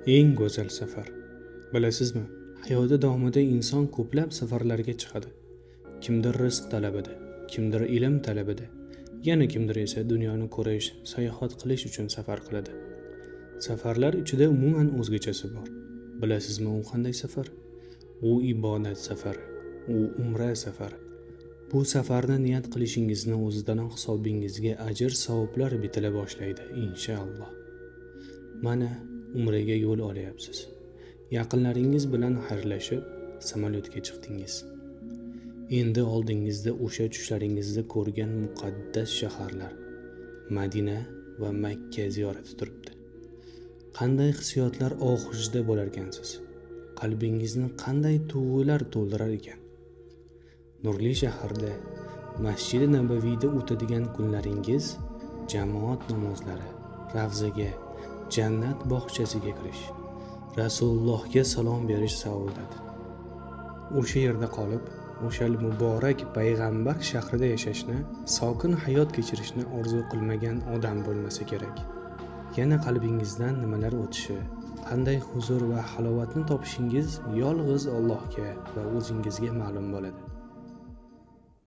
Eng go'zal safar. Bilasizmi, hayoti davomida inson ko'plab safarlarga chiqadi. Kimdir rizq talabida, kimdir ilm talabida, yana kimdir esa dunyoni ko'rish, sayohat qilish uchun safar qiladi. Safarlar ichida umuman o'zgachasi bor. Bilasizmi, u qanday safar? U ibodat safari, u umra safari. Bu safarni niyat qilishingizni o'zidanoq hisobingizga ajr savoblar bitila boshlaydi, inshaalloh. Mana umraga yo'l olyapsiz. Yaqinlaringiz bilan xayrlashib, samolyotga chiqdingiz. Endi oldingizda o'sha tushlaringizda ko'rgan muqaddas shaharlar Madina va Makka ziyorati turibdi. Qanday hissiyotlar og'ushida bo'larkansiz? Qalbingizni qanday tuyg'ular to'ldirar ekan? Nurli shaharda, Masjidi Nabaviyda o'tadigan kunlaringiz jamoat namozlari, ravzaga, jannat bog'chasiga kirish, Rasulullohga salom berish saodat. O'sha yerda qolib, o'sha muborak payg'ambar shahrida yashashni, sokin hayot kechirishni orzu qilmagan odam bo'lmasa kerak. Yana qalbingizdan nimalar o'tishi, qanday huzur va halovatni topishingiz yolg'iz Allohga va o'zingizga ma'lum bo'ladi.